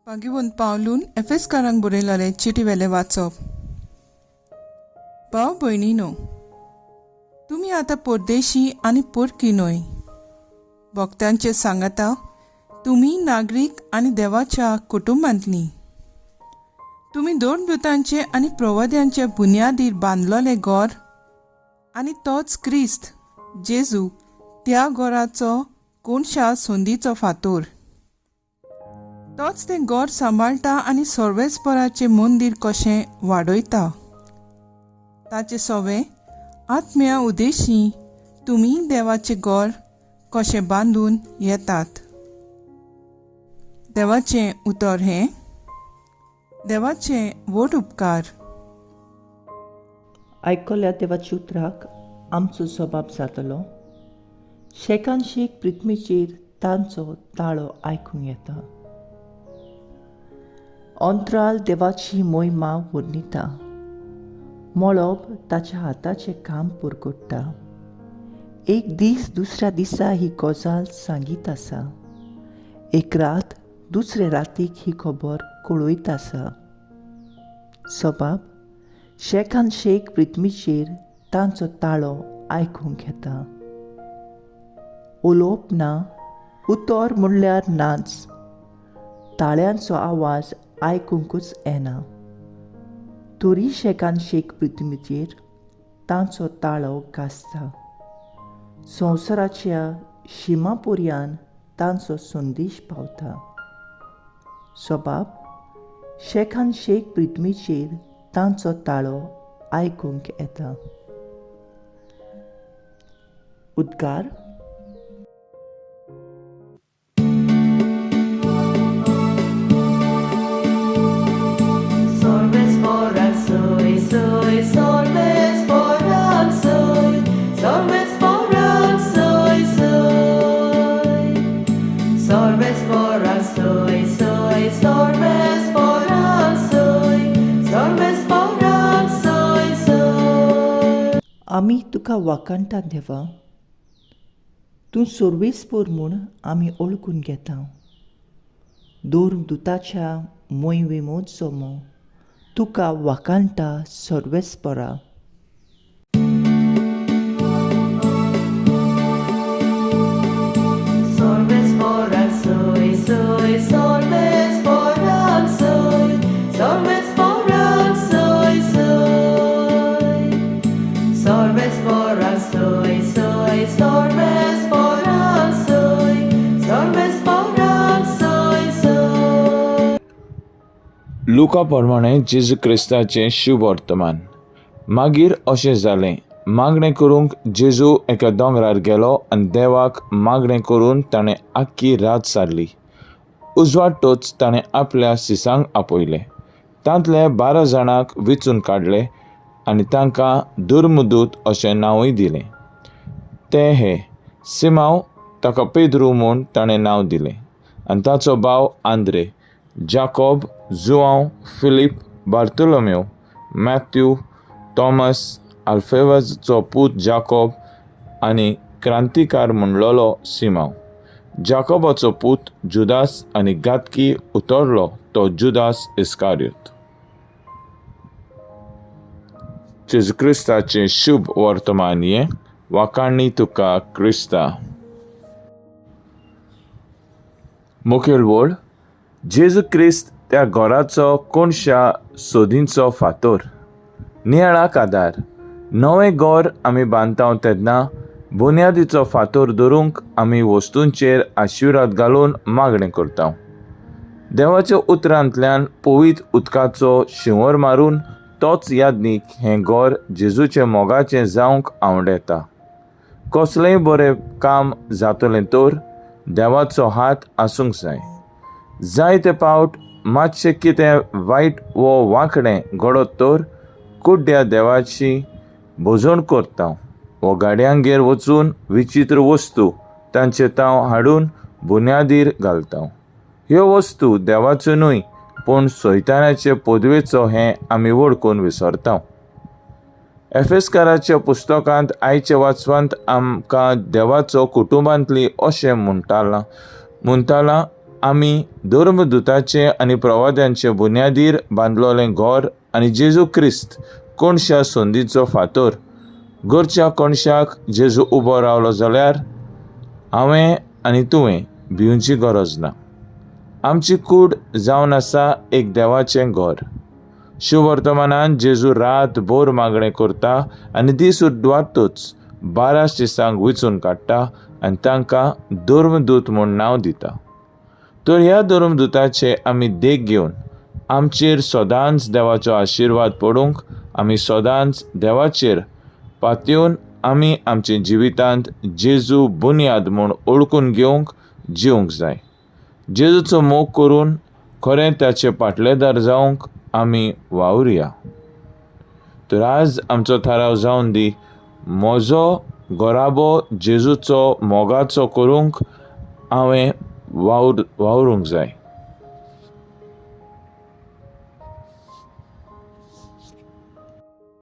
भाग्यवंत पावलून एफेसकारांक बरयलेले चिटी वेलें वाचप. भाव भयणीनो, तुमी आतां परदेशी आनी परकी न्हय, भक्तांचे सांगाता तुमी नागरीक आनी देवाच्या कुटुंबांतली. तुमी दोन दुतांचे आनी प्रवाद्यांचे बुन्यादीर बांदलोले घर आनी तोच क्रिस्त जेजू त्या घराचो कोणशा संदीचो फातोर. तोच तें घर सांबाळटा आनी सर्वेस्पराचें मंदीर कशें वाडयता. ताचे सवे आत्म्या उदेशी तुमी देवाचें घर कशें बांदून येतात. देवाचें उतर हें देवाचें व्हड उपकार. आयकल्या देवाच्या उतराक आमचो जबाब जातलो. शेकान शेक पृथ्वीचेर तांचो ताळो आयकूंक येता. अंतराल देवाची मोहिमा वर्णिता, मळब ताच्या हाताचें काम परगट्टा. एक दीस दुसऱ्या दिसा ही गजाल सांगीत आसा, एक रात दुसरे रातीक ही खबर कळयत आसा. सबाब शेकान शेक पृथ्वीचेर तांचो ताळो आयकूंक येता. उलोवप ना, उतर म्हणल्यार नाच, ताळ्यांचो आवाज आयकुंकूच येना. तरी शेकान शेक पृथ्वीचेर तांचो ताळो गाजता. संवसाराच्या शिमापुर्यान तांचो संदेश पावता. सबाब शेकान शेक पृथ्वीचेर तांचो ताळो आयकूंक येता. उद्गार. आमी तुका वाखाणटा देवा, तूं सर्वेस्पर म्हूण आमी वळखून घेता. दोर दुताच्या मोहिमेचो तुका वाखाणटा सर्वेस्परा. लुका प्रमाणे जेजू क्रिस्ताचें शुभ वर्तमान. मागीर अशें जालें, मागणें करूंक जेजू एका दोंगरार गेलो आनी देवाक मागणें करून ताणें आख्खी रात सारली. उजवाडटोच ताणें आपल्या सिसांक आपयले, तांतले 12 जाणांक विचून काडले आनी तांकां दुर्मदूत अशें नांवूय दिलें. ते हे सिमांव, ताका पेद्रू म्हूण ताणें नांव दिलें, आनी ताचो भाव आंद्रे, जाकोब, जुआंव, फिलीप, बार्तोलोमेव, मॅथ्यू, थॉमस, आल्फेवाचो पूत जाकोब आनी क्रांतिकार म्हणलोलो सिमांव, जाकोबाचो पूत जुदास आनी घातकी उतरलो तो जुदास इस्कारियोत. जेजू क्रिस्ताचें शुभ वर्तमान हें. वाखाणणी तुका क्रिस्ता. मुखेल वळ जेजू क्रिस्त त्या घराचो कोणशा सोदींचो फातोर. नियाळाक आदार. नवें घर आमी बांदता तेन्ना बुन्यादीचो फातोर धरूंक आमी वस्तूंचेर आशिर्वाद घालून मागणें करता. देवाच्या उतरांतल्यान पवित्र उदकाचो शिंवर मारून तोच यादनीक हें घर जेजूचे मोगाचें जावंक आवडटा. कसलेंय बरें काम जातलें तर देवाचो हात आसूंक जाय. जायते पावट मातशें कितें वायट वो वांकडें घडत तर कुड्ड्या देवाची भोजण करता वो गाडयांगेर वचून विचित्र वस्तू तांचे तांव हाडून बुन्यादीर घालता. ह्यो वस्तू देवाच्यो न्हय पूण सैतानाचे पदवेचो हें आमी वळखून विसरता. एफेस्काराच्या पुस्तकांत आयच्या वाचपांत आमकां देवाचो कुटुंबांतली अशें म्हणटाला आमी धर्मदुताचे आनी प्रवाद्यांचे बुन्यादीर बांदलोलें घर आनी जेजू क्रिस्त कोणशा संदीचो फातोर. घरच्या कोणशाक जेजू उबो रावलो जाल्यार हांवें आनी तुवें भिवची गरज ना. आमची कूड जावन आसा एक देवाचें घर. शुवर्तमानान जेजू रात भोर मागणें करता आनी दीस उद्वारतूच 12 दिसांक विचून काडटा आनी तांकां धर्मदूत म्हूण नांव दिता. तर ह्या धर्मदुताचे आमी देख घेवन आमचेर सदांच देवाचो आशिर्वाद पडूंक आमी सदांच देवाचेर पातयेवन आमी आमच्या जिवितांत जेजू बुन्याद म्हूण ओळखून घेवंक जिवंक जाय. जेजूचो मोग करून खरें ताचे पाटलेदार जावंक आमी वावुरया. तर आज आमचो थाराव जावन दी, म्हजो घराबो जेजूचो मोगाचो करूंक हांवें वावरूंक जाय.